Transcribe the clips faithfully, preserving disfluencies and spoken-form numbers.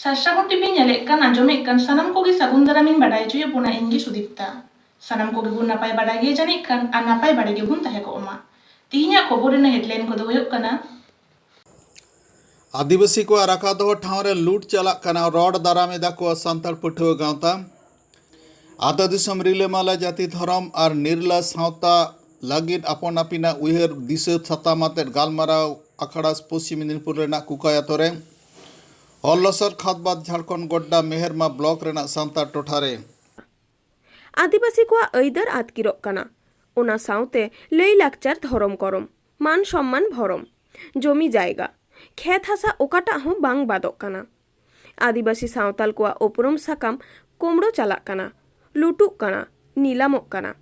ᱥᱟᱨᱥᱟᱜᱩᱱ TV ᱧᱮᱞᱮᱫ ᱠᱟᱱ, ᱟᱸᱡᱚᱢᱮᱫ ᱠᱟᱱ ᱥᱟᱱᱟᱢ ᱠᱚᱜᱮ ᱥᱟᱹᱜᱩᱱ ᱫᱟᱨᱟᱢᱤᱧ ᱵᱟᱰᱟᱭ ᱦᱚᱪᱚᱭᱮᱫ ᱵᱚᱱᱟ, ᱤᱧ ᱜᱮ ᱥᱩᱫᱤᱯᱛᱟ᱾ ᱥᱟᱱᱟᱢ ᱠᱚᱜᱮ ᱵᱚᱱ ᱱᱟᱯᱟᱭ ᱵᱟᱰᱟᱭ ᱜᱮᱭᱟ ᱡᱟᱹᱱᱤᱡ ᱠᱷᱟᱱ, ᱟᱨ ᱱᱟᱯᱟᱭ ᱵᱟᱰᱟᱭ ᱜᱮᱵᱚᱱ ᱛᱟᱦᱮᱸ ᱠᱚᱜ ᱢᱟ᱾ ᱛᱤᱦᱤᱧᱟᱜ ᱠᱷᱚᱵᱚᱨ ᱨᱮᱱᱟᱜ ᱦᱮᱰᱞᱟᱭᱤᱱ ᱠᱚᱫᱚ ᱦᱩᱭᱩᱜ ᱠᱟᱱᱟ, ᱟᱹᱫᱤᱵᱟᱹᱥᱤ ᱠᱚᱣᱟᱜ ᱨᱟᱠᱷᱟ ᱫᱚᱦᱚ ᱴᱷᱟᱶ ᱨᱮ ᱞᱩᱴ ᱪᱟᱞᱟᱜ ᱠᱟᱱᱟ, ᱨᱚᱲ ᱫᱟᱨᱟᱢ ᱮᱫᱟ ᱠᱚ ᱥᱟᱱᱛᱟᱲ ᱯᱟᱹᱴᱷᱩᱣᱟᱹ ᱜᱟᱶᱛᱟ᱾ ᱟᱛᱳ ᱫᱤᱥᱚᱢ ᱨᱤᱞᱟᱹᱢᱟᱞᱟ ᱡᱟᱹᱛᱤ ᱫᱷᱚᱨᱚᱢ ᱟᱨ ᱱᱤᱨᱞᱟ ᱥᱟᱶᱛᱟ ᱞᱟᱹᱜᱤᱫ ᱟᱯᱟᱱ ᱟᱹᱯᱤᱱᱟᱜ ᱩᱭᱦᱟᱹᱨ ᱫᱤᱥᱟᱹ ᱥᱟᱛᱟᱢ ᱟᱛᱮᱫ ᱜᱟᱞᱢᱟᱨᱟᱣ ᱟᱠᱷᱲᱟ ᱯᱚᱥᱪᱤᱢ ᱢᱮᱫᱤᱱᱤᱯᱩᱨ ᱨᱮᱱᱟᱜ ᱠᱩᱠᱟᱭ ᱟᱛᱳ ᱨᱮ᱾ ᱦᱚᱨ ᱞᱚᱥᱚᱫ ᱠᱷᱟᱫᱽᱵᱟᱫᱽ ᱡᱷᱟᱲᱠᱷᱚᱸᱰ ᱜᱚᱰᱰᱟ ᱢᱮᱦᱮᱨᱢᱟ ᱵᱞᱚᱠ ᱨᱮᱱᱟᱜ ᱥᱟᱱᱛᱟᱲ ᱴᱚᱴᱷᱟ ᱨᱮ᱾ ᱟᱹᱫᱤᱵᱟᱹᱥᱤ ᱠᱚᱣᱟᱜ ᱟᱹᱭᱫᱟᱹᱨ ᱟᱹᱛᱠᱤᱨᱚᱜ ᱠᱟᱱᱟ᱾ ᱚᱱᱟ ᱥᱟᱶᱛᱮ ᱞᱟᱹᱭ ᱞᱟᱠᱪᱟᱨ, ᱫᱷᱚᱨᱚᱢ ᱠᱚᱨᱚᱢ, ᱢᱟᱱ ᱥᱚᱢᱢᱟᱱ ᱵᱷᱚᱨᱚᱢ, ᱡᱚᱢᱤ ᱡᱟᱭᱜᱟ, ᱠᱷᱮᱛ ᱦᱟᱥᱟ ᱚᱠᱟᱴᱟᱜ ᱦᱚᱸ ᱵᱟᱝ ᱵᱟᱫᱚᱜ ᱠᱟᱱᱟ᱾ ᱟᱹᱫᱤᱵᱟᱹᱥᱤ ᱥᱟᱶᱛᱟᱞ ᱠᱚᱣᱟᱜ ᱩᱯᱨᱩᱢ ᱥᱟᱠᱟᱢ ᱠᱩᱢᱲᱩ ᱪᱟᱞᱟᱜ ᱠᱟᱱᱟ, ᱞᱩᱴᱩᱜ ᱠᱟᱱᱟ, ᱱᱤᱞᱟᱢᱚᱜ ᱠᱟᱱᱟ᱾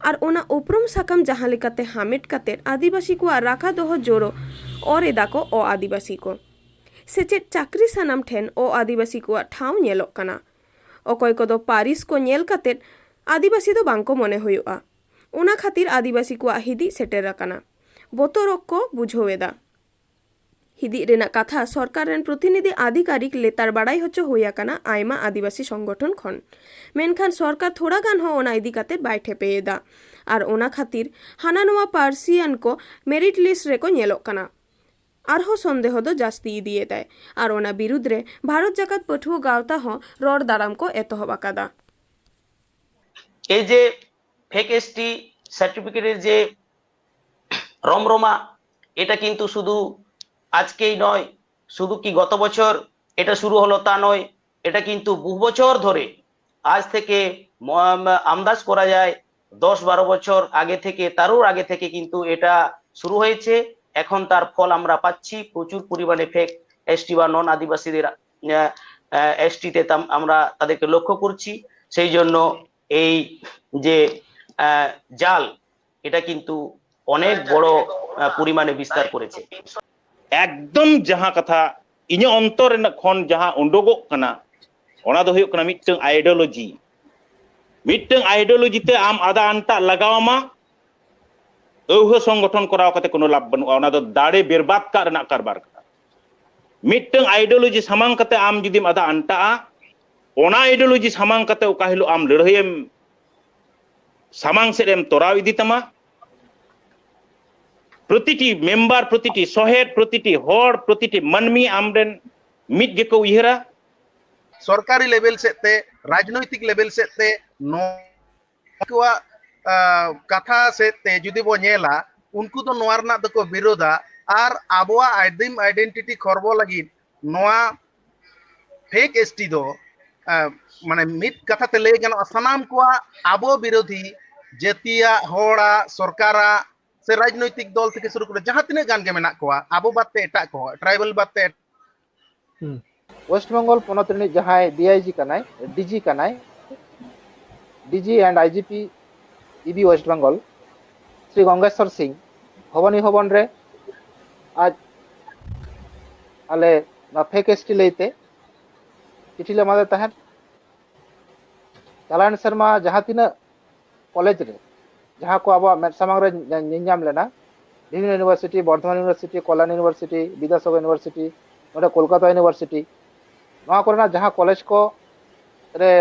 ᱟᱨ ᱚᱱᱟ ᱩᱯᱨᱩᱢ ᱥᱟᱠᱟᱢ ᱡᱟᱦᱟᱸ ᱞᱮᱠᱟᱛᱮ ᱦᱟᱢᱮᱴ ᱠᱟᱛᱮ ᱟᱹᱫᱤᱵᱟᱹᱥᱤ ᱠᱚᱣᱟᱜ ᱨᱟᱠᱷᱟ ᱫᱚᱦᱚ ᱡᱳᱨᱳ ᱚᱨ ᱮᱫᱟ ᱠᱚ ᱚ ᱟᱹᱫᱤᱵᱟᱹᱥᱤ ᱠᱚ᱾ ᱥᱮᱪᱮᱫ ᱪᱟᱹᱠᱨᱤ ᱥᱟᱱᱟᱢ ᱴᱷᱮᱱ ᱚ ᱟᱹᱫᱤᱵᱟᱹᱥᱤ ᱠᱚᱣᱟᱜ ᱴᱷᱟᱶ ᱧᱮᱞᱚᱜ ᱠᱟᱱᱟ᱾ ᱚᱠᱚᱭ ᱠᱚᱫᱚ ᱯᱟᱹᱨᱤᱥ ᱠᱚ ᱧᱮᱞ ᱠᱟᱛᱮ ᱟᱹᱫᱤᱵᱟᱹᱥᱤ ᱫᱚ ᱵᱟᱝ ᱠᱚ ᱢᱚᱱᱮ ᱦᱩᱭᱩᱜᱼᱟ᱾ ᱚᱱᱟ ᱠᱷᱟᱹᱛᱤᱨ ᱟᱹᱫᱤᱵᱟᱹᱥᱤ ᱠᱚᱣᱟᱜ ᱦᱤᱫᱤᱡ ᱥᱮᱴᱮᱨ ᱟᱠᱟᱱᱟ, ᱵᱚᱛᱚᱨᱚᱜ ᱠᱚ ᱵᱩᱡᱷᱟᱹᱣ ᱮᱫᱟ᱾ ᱦᱤᱫᱤᱡ ᱨᱮᱱᱟᱜ ᱠᱟᱛᱷᱟ ᱥᱚᱨᱠᱟᱨ ᱨᱮᱱ ᱯᱨᱚᱛᱤᱱᱤᱫᱷᱤ ᱟᱫᱷᱤᱠᱟᱨᱤᱠ ᱞᱮᱛᱟᱲ ᱵᱟᱲᱟᱭ ᱦᱚᱪᱚ ᱦᱩᱭ ᱟᱠᱟᱱᱟ ᱟᱭᱢᱟ ᱟᱹᱫᱤᱵᱟᱹᱥᱤ ᱥᱚᱝᱜᱚᱴᱷᱚᱱ ᱠᱷᱚᱱ᱾ ᱢᱮᱱᱠᱷᱟᱱ ᱥᱚᱨᱠᱟᱨ ᱛᱷᱚᱲᱟ ᱜᱟᱱ ᱦᱚᱸ ᱚᱱᱟ ᱤᱫᱤ ᱠᱟᱛᱮ ᱵᱟᱭ ᱴᱷᱮᱯᱮ ᱮᱫᱟ᱾ ᱟᱨ ᱚᱱᱟ ᱠᱷᱟᱹᱛᱤᱨ ᱦᱟᱱᱟ ᱱᱚᱣᱟ ᱯᱟᱹᱨᱥᱤᱭᱟᱱ ᱠᱚ ᱢᱮᱨᱤᱴ ᱞᱤᱥᱴ ᱨᱮᱠᱚ ᱧᱮᱞᱚᱜ ᱠᱟᱱᱟ᱾ ᱟᱨᱦᱚᱸ ᱥᱚᱱᱫᱮᱦᱚ ᱫᱚ ᱡᱟᱹᱥᱛᱤ ᱤᱫᱤᱭᱮᱫᱟᱭ᱾ ᱟᱨ ᱚᱱᱟ ᱵᱤᱨᱩᱫᱽ ᱨᱮ ᱵᱷᱟᱨᱚᱛ ᱡᱟᱠᱟᱛ ᱯᱟᱹᱴᱷᱩᱣᱟᱹ ᱜᱟᱶᱛᱟ ᱦᱚᱸ ᱨᱚᱲ ᱫᱟᱨᱟᱢ ᱠᱚ ᱮᱛᱚᱦᱚᱵ ᱟᱠᱟᱫᱟ᱾ এই যে ফেক এসটি সার্টিফিকেটের যে রমরমা, এটা কিন্তু শুধু আজকেই নয়, শুধু কি গত বছর এটা শুরু হলো তা নয়, এটা কিন্তু বহু বছর ধরে, আজ থেকে ম-, আন্দাজ করা যায় দশ বারো বছর আগে থেকে, তারও আগে থেকে কিন্তু এটা শুরু হয়েছে। এখন তার ফল আমরা পাচ্ছি, প্রচুর পরিমাণে ফেক এসটি বা নন আদিবাসীদের, আহ, আহ, এসটিতে তাম-, আমরা তাদেরকে লক্ষ্য করছি। সেই জন্য এই যে, আহ, জাল, এটা কিন্তু অনেক বড়, আহ, পরিমাণে বিস্তার করেছে। একদম ᱡᱟᱦᱟᱸ ᱠᱟᱛᱷᱟ ᱤᱧᱟᱹᱜ ᱚᱱᱛᱚᱨ ᱨᱮᱱᱟᱜ ᱠᱷᱚᱱ ᱡᱟᱦᱟᱸ ᱩᱰᱩᱠᱚᱜ ᱠᱟᱱᱟ, ᱚᱱᱟ ᱫᱚ ᱦᱩᱭᱩᱜ ᱠᱟᱱᱟ ᱢᱤᱫᱴᱟᱝ ᱟᱭᱰᱤᱭᱳᱞᱚᱡᱤ᱾ ᱢᱤᱫᱴᱟᱝ ᱟᱭᱰᱤᱭᱳᱞᱚᱡᱤ ᱛᱮ ᱟᱢ ᱟᱫᱟ ᱟᱱᱴᱟᱜ ᱞᱟᱜᱟᱣ ᱟᱢᱟ, ᱟᱹᱣᱦᱟᱹ ᱥᱚᱝᱜᱚᱴᱷᱚᱱ ᱠᱚᱨᱟᱣ ᱠᱟᱛᱮ ᱠᱳᱱᱳ ᱞᱟᱵᱷ ᱵᱟᱹᱱᱩᱜᱼᱟ᱾ ᱚᱱᱟ ᱫᱚ ᱫᱟᱲᱮ ᱵᱮᱨᱵᱟᱫ ᱠᱟᱜ ᱨᱮᱱᱟᱜ ᱠᱟᱨᱵᱟᱨ ᱠᱟᱱᱟ᱾ ᱢᱤᱫᱴᱟᱝ ᱟᱭᱤᱰᱤᱭᱳᱞᱚᱡᱤ ᱥᱟᱢᱟᱝ ᱠᱟᱛᱮ ᱟᱢ ᱡᱩᱫᱤᱢ ᱟᱫᱟ ᱟᱱᱴᱟᱜᱼᱟ, ᱚᱱᱟ ᱟᱭᱤᱰᱤᱭᱳᱞᱚᱡᱤ ᱥᱟᱢᱟᱝ ᱠᱟᱛᱮ ᱚᱠᱟ ᱦᱤᱞᱳᱜ ᱟᱢ ᱞᱟᱹᱲᱦᱟᱹᱭᱮᱢ ᱥᱟᱢᱟᱝ ᱥᱮᱫ ᱮᱢ ᱛᱚᱨᱟᱣ ᱤᱫᱤ ᱛᱟᱢᱟ, ᱯᱨᱚᱛᱤᱴᱤ ᱢᱮᱢᱵᱟᱨ, ᱯᱨᱚᱛᱤᱴᱤ ᱥᱚᱦᱮᱫ, ᱯᱨᱚᱛᱤᱴᱤ ᱦᱚᱲ, ᱯᱨᱚᱛᱤᱴᱤ ᱢᱟᱹᱱᱢᱤ ᱟᱢᱨᱮᱱ ᱢᱤᱫ ᱜᱮᱠᱚ ᱩᱭᱦᱟᱹᱨᱟ᱾ ᱥᱚᱨᱠᱟᱨᱤ ᱞᱮᱵᱮᱞ ᱥᱮᱫ ᱛᱮ, ᱨᱟᱡᱽᱱᱳᱭᱛᱤᱠ ᱞᱮᱵᱮᱞ ᱥᱮᱫ ᱛᱮ ᱱᱚᱣᱟ ᱠᱚᱣᱟᱜ, ᱟ, ᱠᱟᱛᱷᱟ ᱥᱮᱫ ᱛᱮ ᱡᱩᱫᱤ ᱵᱚ ᱧᱮᱞᱟ, ᱩᱱᱠᱩ ᱫᱚ ᱱᱚᱣᱟ ᱨᱮᱱᱟᱜ ᱫᱚᱠᱚ ᱵᱤᱨᱳᱫᱟ᱾ ᱟᱨ ᱟᱵᱚᱣᱟᱜ ᱟᱹᱫᱤᱢ ᱟᱭᱰᱮᱱᱴᱤᱴᱤ ᱠᱷᱚᱨᱵᱚ ᱞᱟᱹᱜᱤᱫ ᱱᱚᱣᱟ ᱯᱷᱮᱠ ᱮᱥᱴᱤ ᱫᱚ, ᱟ, ᱢᱟᱱᱮ ᱢᱤᱫ ᱠᱟᱛᱷᱟ ᱛᱮ ᱞᱟᱹᱭ ᱜᱟᱱᱚᱜᱼᱟ, ᱥᱟᱱᱟᱢ ᱠᱚᱣᱟᱜ ᱟᱵᱚ ᱵᱤᱨᱳᱫᱷᱤ, ᱡᱟᱹᱛᱤᱭᱟᱜ, ᱦᱚᱲᱟᱜ, ᱥᱚᱨᱠᱟᱨᱟᱜ, ᱥᱮ ᱨᱟᱡᱽᱱᱳᱭᱛᱤᱠ ᱫᱚᱞ ᱛᱷᱮᱠᱮ ᱥᱩᱨᱩ ᱠᱚᱨᱮ ᱡᱟᱦᱟᱸ ᱛᱤᱱᱟᱹᱜ ᱜᱟᱱ ᱜᱮ ᱢᱮᱱᱟᱜ ᱠᱚᱣᱟ, ᱟᱵᱚ ᱵᱟᱫ ᱛᱮ ᱮᱴᱟᱜ ᱠᱚ, ᱴᱨᱟᱭᱵᱟᱞ ᱵᱟᱫ ᱛᱮ ᱮᱴ- ᱦᱩᱸ᱾ ᱳᱭᱮᱥᱴ ᱵᱮᱝᱜᱚᱞ ᱯᱚᱱᱚᱛ ᱨᱤᱱᱤᱡ ᱡᱟᱦᱟᱸᱭ ᱰᱤ ᱟᱭ ᱡᱤ ᱠᱟᱱᱟᱭ, ᱰᱤ ᱡᱤ ᱠᱟᱱᱟᱭ, ᱰᱤ ᱡᱤ and I G P E B West Bengal, Shri ᱜᱚᱝᱜᱮᱥᱚᱨ ᱥᱤᱝ ᱵᱷᱚᱵᱟᱱᱤ ᱵᱷᱚᱵᱚᱱ ᱨᱮ ᱟᱡ ᱟᱞᱮ ᱱᱚᱣᱟ ᱯᱷᱮᱠ ᱮᱥᱴᱤ ᱞᱟᱹᱭᱛᱮ ᱪᱤᱴᱷᱤ ᱞᱮ ᱮᱢᱟᱫᱮ ᱛᱟᱦᱮᱸᱫ᱾ ᱪᱟᱞᱟᱣᱮᱱ ᱥᱮᱨᱢᱟ ᱡᱟᱦᱟᱸ ᱛᱤᱱᱟᱹᱜ ᱠᱚᱞᱮᱡᱽ ᱨᱮ, ᱡᱟᱦᱟᱸ ᱠᱚ ᱟᱵᱚᱣᱟᱜ ᱢᱮᱫ ᱥᱟᱢᱟᱝ ᱨᱮ ᱧᱮ-, ᱧᱮᱞ ᱧᱟᱢ ᱞᱮᱱᱟ, ᱵᱤᱵᱷᱤᱱᱱᱚ ᱤᱭᱩᱱᱤᱵᱷᱟᱨᱥᱤᱴᱤ, ᱵᱚᱨᱫᱷᱚᱢᱟᱱ ᱤᱭᱩᱱᱤᱵᱷᱟᱨᱥᱤᱴᱤ, ᱠᱚᱞᱞᱟᱱ ᱤᱭᱩᱱᱤᱵᱷᱟᱨᱥᱤᱴᱤ, ᱵᱤᱫᱽᱫᱟᱥᱟᱜᱚᱨ ᱤᱭᱩᱱᱤᱵᱷᱟᱨᱥᱤᱴᱤ, ᱱᱚᱰᱮ ᱠᱳᱞᱠᱟᱛᱟ ᱤᱭᱩᱱᱤᱵᱷᱟᱨᱥᱤᱴᱤ, ᱱᱚᱣᱟ ᱠᱚᱨᱮᱱᱟᱜ ᱡᱟᱦᱟᱸ ᱠᱚᱞᱮᱡᱽ ᱠᱚ ᱨᱮ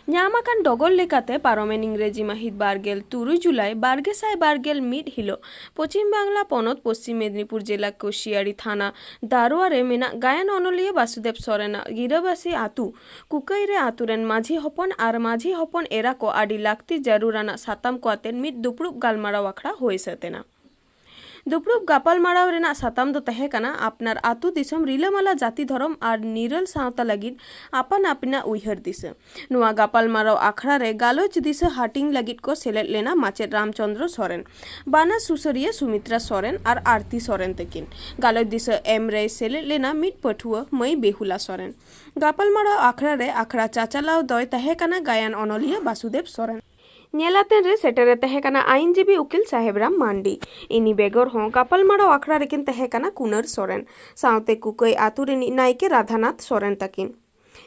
ᱧᱟᱢ ᱟᱠᱟᱱ ᱰᱚᱜᱚᱨ ᱞᱮᱠᱟᱛᱮ, ᱯᱟᱨᱚᱢᱮᱱ ᱤᱝᱨᱮᱡᱤ ᱢᱟᱹᱦᱤᱛ ᱵᱟᱨᱜᱮᱞ ᱛᱩᱨᱩᱭ ᱡᱩᱞᱟᱭ ᱵᱟᱨᱜᱮᱥᱟᱭ ᱵᱟᱨᱜᱮᱞ ᱢᱤᱫ ᱦᱤᱞᱚᱜ ᱯᱚᱪᱷᱤᱢ ᱵᱟᱝᱞᱟ ᱯᱚᱱᱚᱛ ᱯᱚᱪᱷᱤᱢ ᱢᱮᱫᱽᱱᱤᱯᱩᱨ ᱡᱮᱞᱟ ᱠᱚᱥᱤᱭᱟᱲᱤ ᱛᱷᱟᱱᱟ ᱫᱟᱨᱣᱟ ᱨᱮ ᱢᱮᱱᱟᱜ ᱜᱟᱭᱟᱱ ᱚᱱᱚᱞᱤᱭᱟᱹ ᱵᱟᱥᱩᱫᱮᱵ ᱥᱚᱨᱮᱱᱟᱜ ᱜᱤᱨᱟᱹᱵᱟᱹᱥᱤ ᱟᱹᱛᱩ ᱠᱩᱠᱟᱹᱭ ᱨᱮ ᱟᱹᱛᱩ ᱨᱮᱱ ᱢᱟᱹᱡᱷᱤ ᱦᱚᱯᱚᱱ ᱟᱨ ᱢᱟᱹᱡᱷᱤ ᱦᱚᱯᱚᱱ ᱮᱨᱟ ᱠᱚ ᱟᱹᱰᱤ ᱞᱟᱹᱠᱛᱤ ᱡᱟᱹᱨᱩᱲᱟᱱᱟᱜ ᱥᱟᱛᱟᱢ ᱠᱚ ᱟᱛᱮ ᱢᱤᱫ ᱫᱩᱯᱲᱩᱵ ᱜᱟᱞᱢᱟᱨᱟᱣ ᱟᱠᱷᱲᱟ ᱦᱩᱭ ᱥᱟᱹᱛ ᱮᱱᱟ᱾ ᱫᱩᱯᱲᱩᱵ ᱜᱟᱯᱟᱞᱢᱟᱨᱟᱣ ᱨᱮᱱᱟᱜ ᱥᱟᱛᱟᱢ ᱫᱚ ᱛᱟᱦᱮᱸ ᱠᱟᱱᱟ ᱟᱯᱱᱟᱨ ᱟᱹᱛᱩ ᱫᱤᱥᱚᱢ, ᱨᱤᱞᱟᱹᱢᱟᱞᱟ ᱡᱟᱹᱛᱤ ᱫᱷᱚᱨᱚᱢ ᱟᱨ ᱱᱤᱨᱟᱹᱞ ᱥᱟᱶᱛᱟ ᱞᱟᱹᱜᱤᱫ ᱟᱯᱟᱱ ᱟᱹᱯᱤᱱᱟᱜ ᱩᱭᱦᱟᱹᱨ ᱫᱤᱥᱟᱹ᱾ ᱱᱚᱣᱟ ᱜᱟᱯᱟᱞᱢᱟᱨᱟᱣ ᱟᱠᱷᱲᱟ ᱨᱮ ᱜᱟᱞᱚᱪ ᱫᱤᱥᱟᱹ ᱦᱟᱹᱴᱤᱧ ᱞᱟᱹᱜᱤᱫ ᱠᱚ ᱥᱮᱞᱮᱫ ᱞᱮᱱᱟ ᱢᱟᱪᱮᱫ ᱨᱟᱢᱪᱚᱸᱫᱽᱨᱚ ᱥᱚᱨᱮᱱ, ᱵᱟᱱᱟ ᱥᱩᱥᱟᱹᱨᱤᱭᱟᱹ ᱥᱩᱢᱤᱛᱨᱟ ᱥᱚᱨᱮᱱ ᱟᱨ ᱟᱨᱛᱤ ᱥᱚᱨᱮᱱ ᱛᱟᱹᱠᱤᱱ᱾ ᱜᱟᱞᱚᱪ ᱫᱤᱥᱟᱹ ᱮᱢ ᱨᱮᱭ ᱥᱮᱞᱮᱫ ᱞᱮᱱᱟ ᱢᱤᱫ ᱯᱟᱹᱴᱷᱩᱣᱟᱹ ᱢᱟᱹᱭ ᱵᱮᱦᱩᱞᱟ ᱥᱚᱨᱮᱱ᱾ ᱜᱟᱯᱟᱞᱢᱟᱨᱟᱣ ᱟᱠᱷᱲᱟ ᱨᱮ ᱟᱠᱷᱲᱟ ᱪᱟᱪᱟᱞᱟᱣ ᱫᱚᱭ ᱛᱟᱦᱮᱸ ᱠᱟᱱᱟ ᱜᱟᱭᱟᱱ ᱚᱱᱚᱞᱤᱭᱟᱹ ᱵᱟᱥᱩᱫᱮᱵ ᱥᱚᱨᱮᱱ᱾ ᱧᱮᱞᱟᱛᱮᱱ ᱨᱮ ᱥᱮᱴᱮᱨᱮ ᱛᱟᱦᱮᱸ ᱠᱟᱱᱟ ᱟᱭᱤᱱᱡᱤᱵᱤ ᱩᱠᱤᱞ ᱥᱟᱦᱮᱵ ᱨᱟᱢ ᱢᱟᱱᱰᱤ᱾ ᱤᱱᱤ ᱵᱮᱜᱚᱨ ᱦᱚᱸ ᱜᱟᱯᱟᱞᱢᱟᱨᱟᱣ ᱟᱠᱷᱲᱟ ᱨᱮᱠᱤᱱ ᱛᱟᱦᱮᱸ ᱠᱟᱱᱟ ᱠᱩᱱᱟᱹᱨ ᱥᱚᱨᱮᱱ ᱥᱟᱶᱛᱮ ᱠᱩᱠᱟᱹᱭ ᱟᱹᱛᱩ ᱨᱤᱱᱤᱡ ᱱᱟᱭᱠᱮ ᱨᱟᱫᱷᱟᱱᱟᱛᱷ ᱥᱚᱨᱮᱱ ᱛᱟᱹᱠᱤᱱ᱾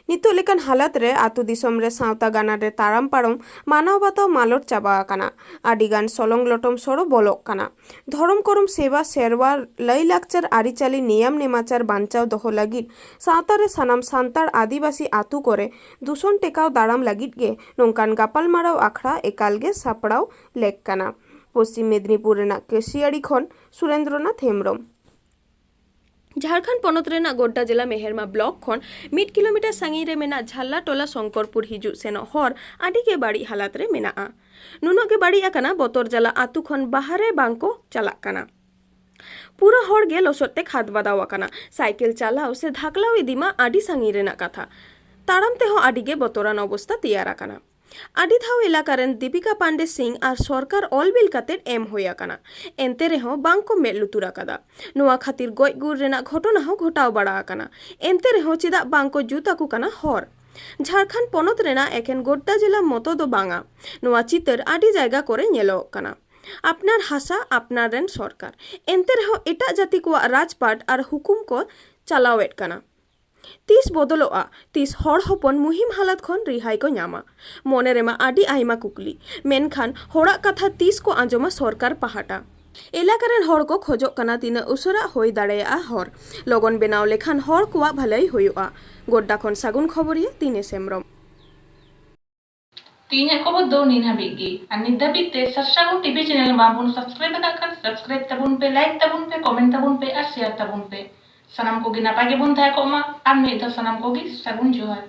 ᱱᱤᱛᱚᱜ ᱞᱮᱠᱟᱱ ᱦᱟᱞᱚᱛ ᱨᱮ ᱟᱹᱛᱩ ᱫᱤᱥᱚᱢ ᱨᱮ ᱥᱟᱶᱛᱟ ᱜᱟᱱᱟᱰ ᱨᱮ ᱛᱟᱲᱟᱢ ᱯᱟᱨᱚᱢ ᱢᱟᱱᱟᱣ ᱵᱟᱛᱟᱣ ᱢᱟᱞᱚᱴ ᱪᱟᱵᱟ ᱟᱠᱟᱱᱟ᱾ ᱟᱹᱰᱤ ᱜᱟᱱ ᱥᱚᱞᱚᱝ ᱞᱚᱴᱚᱢ ᱥᱚᱲᱚ ᱵᱚᱞᱚᱜ ᱠᱟᱱᱟ᱾ ᱫᱷᱚᱨᱚᱢ ᱠᱚᱨᱚᱢ ᱥᱮᱵᱟ ᱥᱮᱨᱣᱟ ᱞᱟᱹᱭ ᱞᱟᱠᱪᱟᱨ ᱟᱹᱨᱤᱪᱟᱹᱞᱤ ᱱᱮᱭᱟᱢ ᱱᱮᱢᱟᱪᱟᱨ ᱵᱟᱧᱪᱟᱣ ᱫᱚᱦᱚ ᱞᱟᱹᱜᱤᱫ ᱥᱟᱶᱛᱟ ᱨᱮ ᱥᱟᱱᱟᱢ ᱥᱟᱱᱛᱟᱲ ᱟᱹᱫᱤᱵᱟᱹᱥᱤ ᱟᱹᱛᱩ ᱠᱚᱨᱮ ᱫᱩᱥᱚᱱ ᱴᱮᱠᱟᱣ ᱫᱟᱨᱟᱢ ᱞᱟᱹᱜᱤᱫ ᱜᱮ ᱱᱚᱝᱠᱟᱱ ᱜᱟᱯᱟᱞᱢᱟᱨᱟᱣ ᱟᱠᱷᱲᱟ ᱮᱠᱟᱞ ᱜᱮ ᱥᱟᱯᱲᱟᱣ ᱞᱮᱠ ᱠᱟᱱᱟ᱾ ᱯᱚᱥᱪᱤᱢ ᱢᱮᱫᱽᱱᱤᱯᱩᱨ ᱨᱮᱱᱟᱜ ᱠᱟᱹᱥᱤᱭᱟᱹᱲᱤ ᱠᱷᱚᱱ ᱥᱩᱨᱮᱱᱫᱨᱚᱱᱟᱛᱷ ᱦᱮᱢᱵᱨᱚᱢ᱾ ᱡᱷᱟᱲᱠᱷᱚᱸᱰ ᱯᱚᱱᱚᱛ ᱨᱮᱱᱟᱜ ᱜᱳᱰᱰᱟ ᱡᱮᱞᱟ ᱢᱮᱦᱮᱨᱢᱟ ᱵᱞᱚᱠ ᱠᱷᱚᱱ ᱢᱤᱫ ᱠᱤᱞᱳᱢᱤᱴᱟᱨ ᱥᱟᱺᱜᱤᱧ ᱨᱮ ᱢᱮᱱᱟᱜ ᱡᱷᱟᱞᱞᱟ ᱴᱚᱞᱟ ᱥᱚᱝᱠᱚᱨᱯᱩᱨ ᱦᱤᱡᱩᱜ ᱥᱮᱱᱚᱜ ᱦᱚᱨ ᱟᱹᱰᱤ ᱜᱮ ᱵᱟᱹᱲᱤᱡ ᱦᱟᱞᱟᱛ ᱨᱮ ᱢᱮᱱᱟᱜᱼᱟ᱾ ᱱᱩᱱᱟᱹᱜ ᱜᱮ ᱵᱟᱹᱲᱤᱡ ᱟᱠᱟᱱᱟ, ᱵᱚᱛᱚᱨ ᱡᱟᱞᱟ ᱟᱹᱛᱩ ᱠᱷᱚᱱ ᱵᱟᱦᱨᱮ ᱵᱟᱝ ᱠᱚ ᱪᱟᱞᱟᱜ ᱠᱟᱱᱟ᱾ ᱯᱩᱨᱟᱹ ᱦᱚᱲ ᱜᱮ ᱞᱚᱥᱚᱫ ᱛᱮ ᱠᱷᱟᱫᱽ ᱵᱟᱫᱟᱣ ᱟᱠᱟᱱᱟ᱾ ᱥᱟᱭᱠᱮᱞ ᱪᱟᱞᱟᱣ ᱥᱮ ᱫᱷᱟᱠᱞᱟᱣ ᱤᱫᱤ ᱢᱟ ᱟᱹᱰᱤ ᱥᱟᱺᱜᱤᱧ ᱨᱮᱱᱟᱜ ᱠᱟᱛᱷᱟ, ᱛᱟᱲᱟᱢ ᱛᱮᱦᱚᱸ ᱟᱹᱰᱤ ᱜᱮ ᱵᱚᱛᱚᱨᱟᱱ ᱚᱵᱚᱥᱛᱟ ᱛᱮᱭᱟᱨ ᱟᱠᱟᱱᱟ᱾ ᱟᱹᱰᱤ ᱫᱷᱟᱣ ᱮᱞᱟᱠᱟ ᱨᱮᱱ ᱫᱤᱯᱤᱠᱟ ᱯᱟᱱᱰᱮ ᱥᱤᱝ ᱟᱨ ᱥᱚᱨᱠᱟᱨ ᱚᱞ ᱵᱤᱞ ᱠᱟᱛᱮᱫ ᱮᱢ ᱦᱩᱭ ᱟᱠᱟᱱᱟ, ᱮᱱᱛᱮ ᱨᱮᱦᱚᱸ ᱵᱟᱝ ᱠᱚ ᱢᱮᱫ ᱞᱩᱛᱩᱨ ᱟᱠᱟᱫᱟ᱾ ᱱᱚᱣᱟ ᱠᱷᱟᱹᱛᱤᱨ ᱜᱚᱡ ᱜᱩᱨ ᱨᱮᱱᱟᱜ ᱜᱷᱚᱴᱚᱱᱟ ᱦᱚᱸ ᱜᱷᱚᱴᱟᱣ ᱵᱟᱲᱟ ᱟᱠᱟᱱᱟ, ᱮᱱᱛᱮ ᱨᱮᱦᱚᱸ ᱪᱮᱫᱟᱜ ᱵᱟᱝ ᱠᱚ ᱡᱩᱛ ᱟᱠᱚ ᱠᱟᱱᱟ ᱦᱚᱨ? ᱡᱷᱟᱲᱠᱷᱚᱸᱰ ᱯᱚᱱᱚᱛ ᱨᱮᱱᱟᱜ ᱮᱠᱷᱮᱱ ᱜᱳᱰᱰᱟ ᱡᱮᱞᱟ ᱢᱚᱛᱚ ᱫᱚ ᱵᱟᱝᱟ, ᱱᱚᱣᱟ ᱪᱤᱛᱟᱹᱨ ᱟᱹᱰᱤ ᱡᱟᱭᱜᱟ ᱠᱚᱨᱮ ᱧᱮᱞᱚᱜ ᱠᱟᱱᱟ᱾ ᱟᱯᱱᱟᱨ ᱦᱟᱥᱟ, ᱟᱯᱱᱟᱨ ᱨᱮᱱ ᱥᱚᱨᱠᱟᱨ, ᱮᱱᱛᱮ ᱨᱮᱦᱚᱸ ᱮᱴᱟᱜ ᱡᱟᱹᱛᱤ ᱠᱚᱣᱟᱜ ᱨᱟᱡᱽᱯᱟᱴ ᱟᱨ ᱦᱩᱠᱩᱢ ᱠᱚ ᱪᱟᱞᱟᱣᱮᱫ ᱠᱟᱱᱟ᱾ ᱛᱤᱥ ᱵᱚᱫᱚᱞᱚᱜᱼᱟ? ᱛᱤᱥ ᱦᱚᱲ ᱦᱚᱯᱚᱱ ᱢᱩᱦᱤᱢ ᱦᱟᱞᱟᱛ ᱠᱷᱚᱱ ᱨᱤᱦᱟᱹᱭ ᱠᱚ ᱧᱟᱢᱟ? ᱢᱚᱱᱮ ᱨᱮᱢᱟ ᱟᱹᱰᱤ ᱟᱭᱢᱟ ᱠᱩᱠᱞᱤ, ᱢᱮᱱᱠᱷᱟᱱ ᱦᱚᱲᱟᱜ ᱠᱟᱛᱷᱟ ᱛᱤᱥ ᱠᱚ ᱟᱸᱡᱚᱢᱟ ᱥᱚᱨᱠᱟᱨ ᱯᱟᱦᱴᱟ? ᱮᱞᱟᱠᱟ ᱨᱮᱱ ᱦᱚᱲ ᱠᱚ ᱠᱷᱚᱡᱚᱜ ᱠᱟᱱᱟ ᱛᱤᱱᱟᱹᱜ ᱩᱥᱟᱹᱨᱟ ᱦᱩᱭ ᱫᱟᱲᱮᱭᱟᱜᱼᱟ ᱦᱚᱨ᱾ ᱞᱚᱜᱚᱱ ᱵᱮᱱᱟᱣ ᱞᱮᱠᱷᱟᱱ ᱦᱚᱲ ᱠᱚᱣᱟᱜ ᱵᱷᱟᱹᱞᱟᱹᱭ ᱦᱩᱭᱩᱜᱼᱟ᱾ ᱜᱳᱰᱰᱟ ᱠᱷᱚᱱ ᱥᱟᱹᱜᱩᱱ ᱠᱷᱚᱵᱚᱨᱤᱭᱟᱹ ᱛᱤᱱᱮᱥ ᱦᱮᱢᱵᱨᱚᱢ᱾ ᱛᱮᱦᱮᱧᱟᱜ ᱠᱷᱚᱵᱚᱨ ᱫᱚ ᱱᱤᱱ ᱦᱟᱹᱵᱤᱡ ᱜᱮ᱾ ᱟᱨ ᱱᱤᱛ ᱫᱷᱟᱹᱵᱤᱡ ᱛᱮ ᱥᱟᱨᱥᱟᱜᱩᱱ ᱴᱤᱵᱷᱤ ᱪᱮᱱᱮᱞ ᱵᱟᱝᱵᱚᱱ ᱥᱟᱵᱥᱠᱨᱟᱭᱤᱵ ᱟᱠᱟᱫ ᱠᱷᱟᱱ ᱥᱟᱵᱥᱠᱨᱟᱭᱤᱵ ᱛᱟᱵᱚᱱ ᱯᱮ, ᱞᱟᱭᱤᱠ ᱛᱟᱵᱚᱱ ᱯᱮ, ᱠᱚᱢᱮᱱᱴ ᱛᱟᱵᱚᱱ ᱯᱮ ᱟᱨ ᱥᱮᱭᱟᱨ ᱛᱟᱵᱚᱱ ᱯᱮ᱾ ᱥᱟᱱᱟᱢ ᱠᱚᱜᱮ ᱱᱟᱯᱟᱭ ᱜᱮᱵᱚᱱ ᱛᱟᱦᱮᱸ ᱠᱚᱜ ᱢᱟ᱾ ᱟᱨ ᱢᱤᱫ ᱫᱷᱟᱣ ᱥᱟᱱᱟᱢ ᱠᱚᱜᱮ ᱥᱟᱹᱜᱩᱱ ᱡᱚᱦᱟᱨ᱾